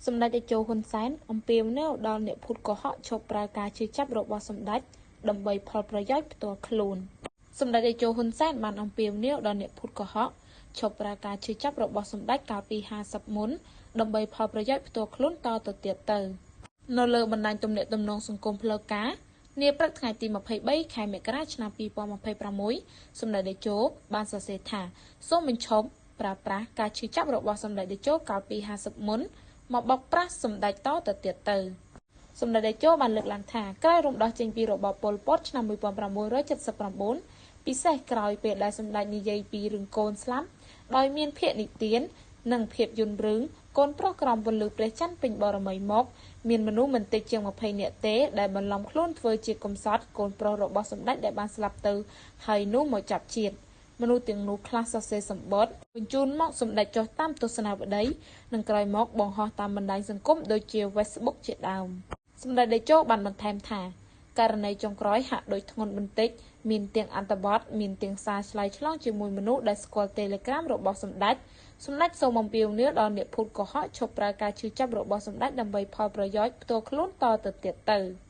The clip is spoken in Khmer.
សម្ដេចតេជោហ៊ុនសែនអំពាវនាវដល់អ្នកភូតកុហកឈប់ប្រើការឈឺចាប់របស់សម្ដេចដើម្បីផលប្រយោជន៍ផ្ទាល់ខ្លួនសម្ដេចតេជោហ៊ុនសែនបានអំពាវនាវដល់អ្នកភូតកុហកឈប់ប្រើការឈឺចាប់របស់សម្ដេចកាលពី50មុនដើម្បីផលប្រយោជន៍ផ្ទាល់ខ្លួនតទៅទៀតទៅនៅលើបណ្ដាញទំនាក់ទំនងសង្គមផ្លូវការនាព្រឹកថ្ងៃទី23ខែមករាឆ្នាំ2026សម្ដេចតេជោបានសរសេរថាសូមបញ្ឈប់ប្រើប្រាស់ការឈឺចាប់របស់សម្ដេចតេជោកាលពី50មុនមកបោកប្រាស់សម្ដេចតទៅទៀតទៅសម្ដេចតេជោបានលើកឡើងថាក្រោយរំដោះចេញពីរបបប៉ុលពតឆ្នាំ1979ពិសេសក្រោយពេលដែលសម្ដេចនិយាយពីរឿងកូនស្លាប់ដោយមានភាគនិទាននិងភាពយន្តរឿងកូនប្រុសក្រោមពន្លឺព្រះច័ន្ទពេញបរមីមកមានមនុស្សមិនតិចជាង20នាក់ទេដែលបន្លំខ្លួនធ្វើជាកំសត់កូនប្រុសរបស់សម្ដេចដែលបានស្លាប់ទៅហើយនោះមកចាប់ជាតិមនុស្សទាំងនោះខ្លះសរសេរសម្បត្តិបញ្ជូនមកសម្ដេចចុះតាមទស្សនាវដ្តីនិងក្រោយមកបង្ហោះតាមបណ្ដាញសង្គមដូចជា Facebook ជាដើមសម្ដេចតេជោបានបន្ថែមថាករណីចុងក្រោយហាក់ដូចធ្ងន់បន្តិចមានទាំងអត្ថបទមានទាំងសារឆ្លើយឆ្លងជាមួយមនុស្សដែលស្គាល់ Telegram របស់សម្ដេចសម្ដេចសូមអំពាវនាវដល់អ្នកភូតកុហកឈប់ប្រើការឈឺចាប់របស់សម្ដេចដើម្បីផលប្រយោជន៍ផ្ទាល់ខ្លួនតទៅទៀតទៅ។